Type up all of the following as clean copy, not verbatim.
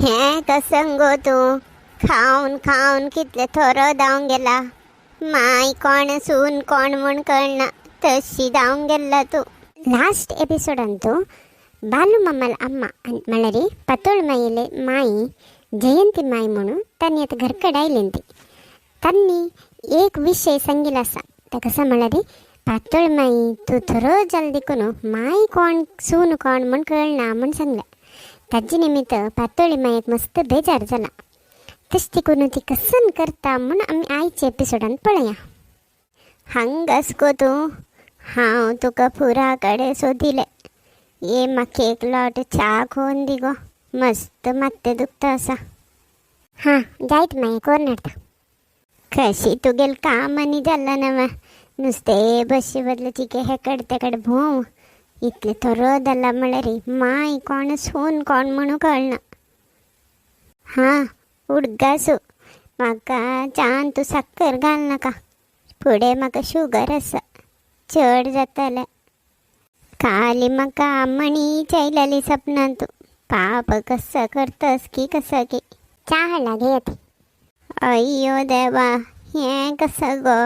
हें कसं गो तूं खावन खावन कितले थोरो जावन गेला. माय कोण सून कोण म्हूण कळना तशी जावन गेल्ला तूं. लास्ट एपिसोडांतू बालू मामाल अम्मा म्हणल्यार पातोळ माईले माई जयंती माई म्हणून तांणी आतां घरकडे आयलें ती. तांणी एक विशय सांगिल्लो आसा. तें कसो म्हणल्यार पातोळ माई तूं थरो जाल देखून माई कोण सून कोण म्हूण कळना म्हूण सांगलें. ताजे निमित्त पातोळी मायेक मस्त बेजार जाला. तशें देखून ती कसन करता म्हूण आमी आयच्या एपिसोडान पळया. हांगास गो तूं, हांव तुका पुरा कडेन सोदिलें. ये म्हाका एक लोट च्या कोन्न दी गो, मस्त मात्तें दुखता आसा. हां जायत मागीर कोन्न हाडटा. कशी तुगेलें काम आनी जालां नवें, नुस्तें बशी बदले चिके हेकड तेकड भोंव. इतलें थोरो जाला म्हळ्यार माय कोण सून कोण म्हणून कळना. हां उडगासू, म्हाका च्यान तूं साकर घालनाका, फुडें म्हाका शुगर आसा, चड जातलें. काली म्हाका मणी आयलेली सपनान तूं. पाप कसो करतस की कसो की. च्या हाडला घेयात. अय्यो देवा, हें कसं गो,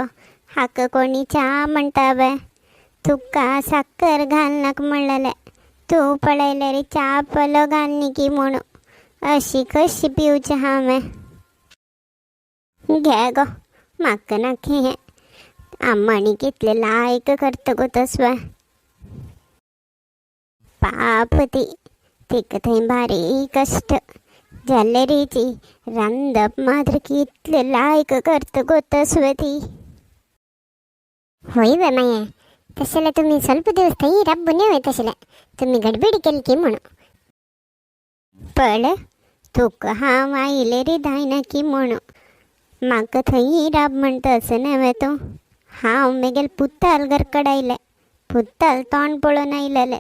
हाका कोणी च्या म्हणटा बे. तुका साकर घालनाका म्हणलेलें, तूं पळयल्यार च्या पलो घालनी की म्हणून. अशी कशी पिवची हांवें. घे गो, म्हाका नाका हें. आमणी कितलें लायक करता गो तसवें. पाप ती, तिका थंय बारीक कश्ट जाल्ले री. रांदप मात्र कितलें लायक करता गो तसवें ती. होय वे माये, तशें जाल्यार तुमी स्वल्प दिवस थंय राबून वय. तशें जाल्यार तुमी गडबडी केली की म्हणून. पळय तुका हांव आयलें रे धायना की म्हणून. म्हाका थंय राब म्हणटा अशें न्हय तूं. हांव मेगेल पुताल घरकड आयलें, पुताल तोंड पळोवन आयलेलें.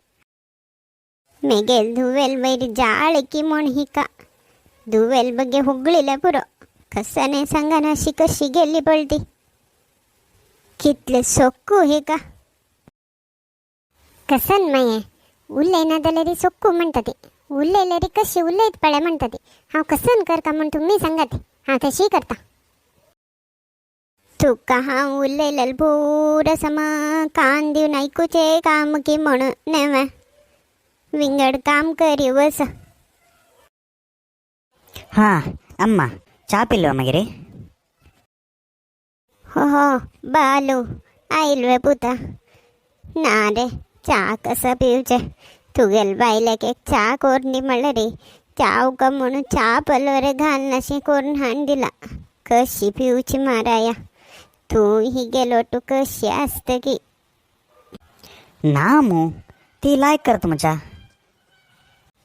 मेगेल धुवेल वयर जाळ की म्हूण हिका धुवेल बगे हुगळिलें पुरो. कसाने सांगना अशी कशी गेली पळय ती. कितलें सोक्कू हिका. कसन माये उलयना जाल्यार सोक्कू म्हणटा ती, उलयल्यार कशी उलयत पळय म्हणटा ती. हांव कसन करता म्हूण तुमी सांगात, हांव तशी करता. तुका हांव उलयलें पुरो समा कान दिवन आयकुचें काम की म्हणून न्हय. विंगड काम करी वस. हां अम्मा, च्या पिलो मागीर? हो हो बालू आयल वे पुता. ना रे, च्या कसो पिवचें. तुगेल बायलेक एक च्या करून दी म्हणलें रे, च्या उका म्हणून च्या पलवरे घालनाशी करून हाडून दिला. कशी पिवची माराया. तूं ही गेलो तूं कशी आसता की. ना मू, ती लायक करता मग च्या.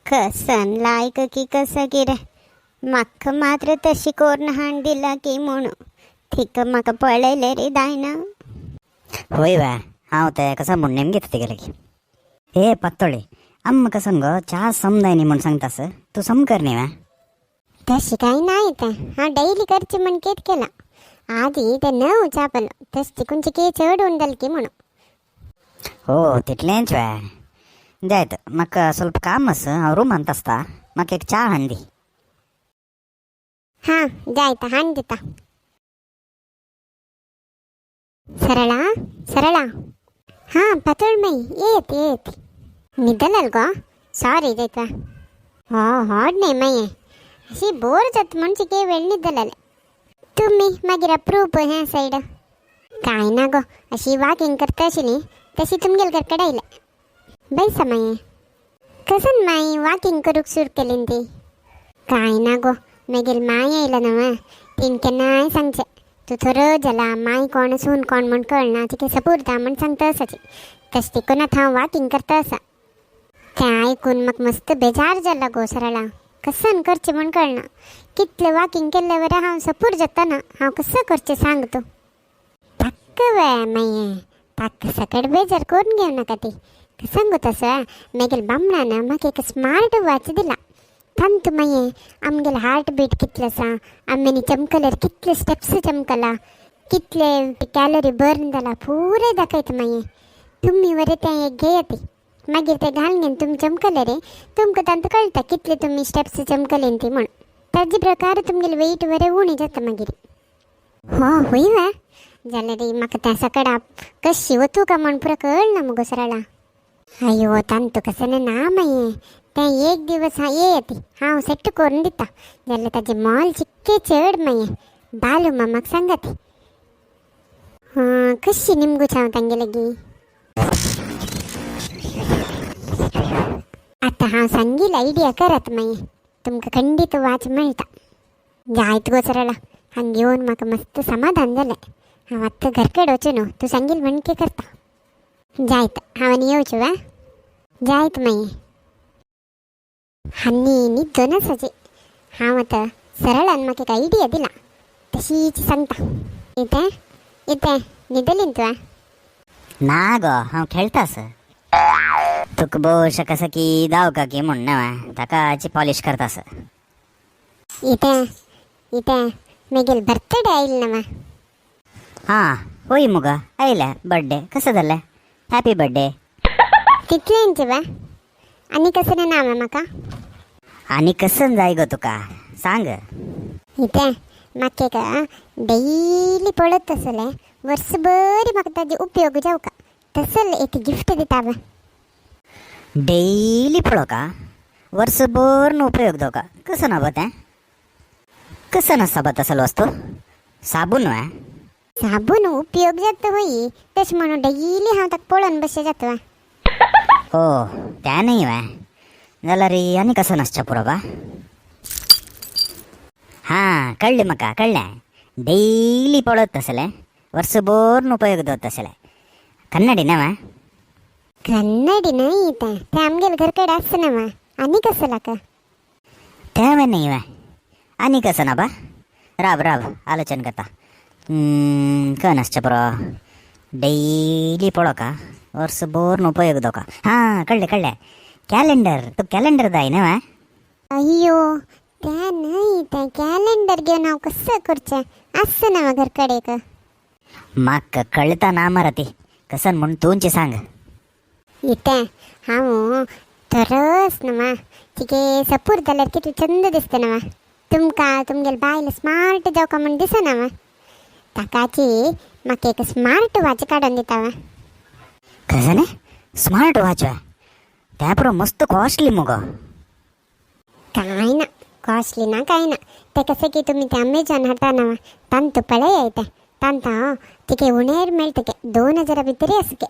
कसन लायक की कसं की रे, म्हाका मात्र तशी करून हाडून दिला की म्हणून. तिका म्हाका पळयलें रे जायना. होय वे, हांव ते कसं म्हूण नेम घेता तिगेले की. हे पातोळी, अम्मा कसं गो च्या समजाय न्ही म्हूण सांगतास, तूं सम कर न्ही वे. तशी काय नाही तें, हांव डेली करची म्हण केत केला. आदी तें नव च्या पलो तशें तिकून चिके चड उण जालें की म्हणून. हो तितलेंच वे. जायत, म्हाका ಸ್ವಲ್ಪ काम आसा, हांव रुमांत आसता, म्हाका एक च्या हाडून दी. हां जायत, हाडून दिता. सरळा सरळा. हां पातोळ माई, येत येत. न्हिदलाल गो? सॉरी जायता. हो होड न्ही माये, अशी बोर जाता म्हूण चिके वेळ न्हिदलाले. तुमी मागीर अप्रूप हें सायड. काय ना गो, अशी वॉकिंग करता आशिल्ली तशी तुमगेल घरकडे आयले. बैसा माये. कसन माई वॉकिंग करूंक सुरू केली ती? काय ना गो, मागीर माय आयला न्हय, तीन केन्नाय सांगचें तूं थोरो जाला, माय कोण सून कोण म्हूण कळना, तिका सपूरता म्हूण सांगता आसाची. तशें देखून आतां हांव वॉकिंग करता आसा. तें आयकून म्हाका मस्त बेजार जाला गो सरळा. कसन करचें म्हूण कळना. कितलें वॉकिंग केल्लें बरें हांव सपूर जाता ना. हांव कसो करचें सांग तूं. ताक्क वे माये, ताक्क सकट बेजार करून घेवं नाका ती. सांगू तसं मागीर बामणान म्हाका एक स्मार्ट वॉच दिला. तांतू माये आमगेले हार्ट बीट कितले आसा, आमगेली चमकल्यार कितले स्टेप्स चमकला, कितले कॅलरी बर्न जाला, पुरें दाखयता माये. तुमी बरें तें एक घेया ती. मागीर ते घालून घेवन तुमी चमकले रे, तुमकां तांकां कळटा कितले तुमी स्टेप्स चमकले ती म्हूण. ताजे प्रकार तुमगेले वेट बरें उणें जाता मागीर. हो होय वा, जाल्यार रे म्हाका त्या सकडा कशी वतू का म्हण पुरो कळना मुगो सरळा. अयो तांतू कसं ना मागीर तें एक दिवस हा येत हांव सेट करून दिता, जाल्यार ताजे मोल चिक्के चड मागीर. बालू मामाक सांगात. हां कशी निमगूच हांव तांगे लागी. आतां हांव सांगील आयडिया करात मागीर तुमकां खंडीत वाच मेळटा. जायत गो सरळा, हांगा येवन म्हाका मस्त समाधान जालें. हांव आत्तां घर कडेन वचून न्हू तूं सांगील म्हणके करता. जायत हांव आनी येवचें वा जायत मागीर. आनी न्हिदो नासाची हांव आतां सरळान म्हाका एक आयडिया दिला तशीच सांगता. इतें इतें न्हिदली तूं? ना गो, हांव खेळतास. तुका भोवशा कसं की दावका की म्हूण ना ताकाची पॉलिश करतास. इतें इतें मेगेल बर्थडे आयल ना वा. हां होय मुगो, आयल्या बर्थडे. कसं जालें? Happy birthday. तितलेंच वा, आनी कसलें ना म्हाका? आनी कसं जाय गो तुका सांग. इतें म्हाका एक डेली पळत तसलें वर्सभर म्हाका ताजे उपयोग जावका तसलें एक गिफ्ट दिता वा. डेली पळोवका वर्सभर उपयोग जावका कसं ना बा तें? कसं नासता बा तसलो वस्तू? साबून वा? साबून उपयोग जाता होय, तशें म्हणून डेली हांव ताका पळोवन बशें जाता वा. हो तें न्ही वा, जाल्यार आनी कसं नासचें पुरो बा. हां कळ्ळें म्हाका, कळ्ळें. डेली पळत तसलें वर्सभर उपयोग जाता तसलें कन्नडी ना वा? कन्नडी न्हय तें, तें आमगेले घर कडेन आसना वा. आनी कसं लाका? तें न्ही वा, आनी कसं ना बा? राव राव आलोचन करता. खंय नासचें पुरो डेली पळोवका वर्सभर उपयोग जावका. हां कळ्ळें कळ्ळें, कॅलेंडर. तूं कॅलेंडर जाय न्हय वा? अय्यो तें न्हय, तें कॅलेंडर घेवन हांव कसं करचें आसना वा घर कडेक. म्हाका कळटा ना मरे ती कसन म्हूण तुंची सांग. इतें हांव थरस ना वा, तिगे सपूर जाल्यार कितलें चंद दिसता ना वा. तुमकां तुमगेले बायल स्मार्ट जावका म्हूण दिसना वा, ताकाची म्हाका एक स्मार्ट वॉच काडून दिता वा. कसं न्ही स्मार्ट वॉच वा? तें पुरो मस्त कॉस्टली मुगो. काय ना कॉस्टली ना काय ना, तें कशें की तुमी तें अमेजॉन हाडटा ना वा तांतू पळयाय तें तांकां तिके उणेर मेळटा ते 2000 भितरी आसा ते.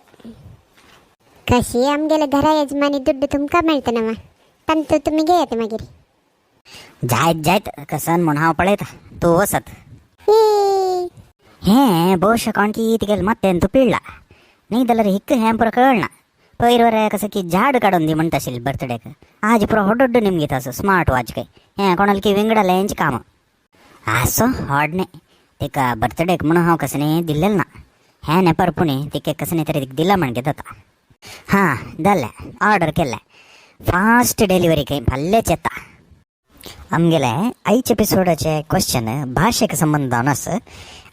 कशी आमगेले घरा यजमानी दुड्ड तुमकां मेळटा ना वा, तांतू तुमी घेयात मागीर. जायत जायत कसन म्हूण हांव पळयता, तूं वचत. हे हें भोवशा कोण की तिगेले मात्तेन तूं पिळ्ळा न्ही जाल्यार हिक्क हें पुरो कळना. पयर वरे कसं की झाड काडून दी म्हणटा आशिल्ली बर्थडेक, आज पुरो होडोड्डो निमगीत आसा स्मार्ट वॉच काय. हें कोणाल की विंगडालें हेंचें काम आसो हॉड न्ही. तिका बर्थडेक म्हणून हांव कसं न्ही दिल्लें ना, हें न्ही परपुणी तिका कसं न्ही तरी दिला म्हणगे जाता. हां जालें ऑर्डर केलें, फास्ट डिलिव्हरी खंय फाल्यांच येता. आमगेले आयचे एपिसोडाचे क्वेश्चन भाशेक संबंद जावन आसा.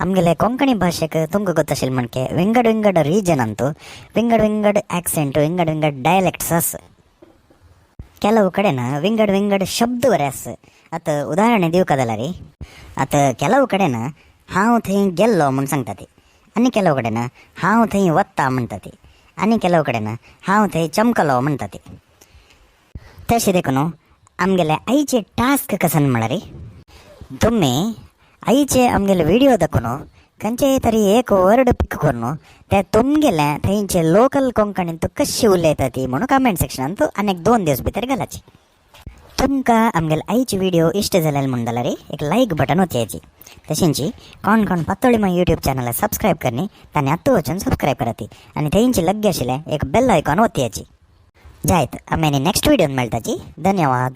आमगेले कोंकणी भाशेक तुमकां गोत आशिल्लें म्हणके विंगड विंगड रिजनांतू विंगड विंगड एक्सेंट विंगड विंगड डायलेक्ट्स आसा. ಕೆಲವು ಕಡೆನ ವಿಂಗಡ ವಿಂಗಡ ಶಬ್ದ ವರೆ आसा. आतां उदाहरण दिवका जाल्यार आतां ಕೆಲವು कडेन हांव थंय गेल्लो म्हूण सांगता ती, आनी ಕೆಲವು कडेन हांव थंय वता म्हणटा ती, आनी ಕೆಲವು कडेन हांव थंय चमकलो म्हणटा ती. तशें देखून आमगेले आयचे टास्क कसन म्हळ्यार तुमी आयचे आमगेले विडियो दाखोवन खंयचेय तरी एक वर्ड पिक करून ते तुमगेले थंयचे लोकल कोंकणीन तूं कशी उलयता ती म्हणून कमेंट सेक्शनान तूं आनी 2 दीस भितर घालाची. तुमकां आमगेले आयची विडियो इश्ट जाल्यार म्हूण जाल्यार एक लायक बटन वचयाची. तशेंच कोण कोण पातोळी माय यूट्यूब चॅनल सबस्क्रायब करनी तांणी आत्तां वचून सबस्क्रायब कराती आनी थंयची लग्गे आशिल्लें एक बेल आयकॉन वतयाची. जायत आमी आनी नेक्स्ट विडियोन मेळटाची. धन्यवाद.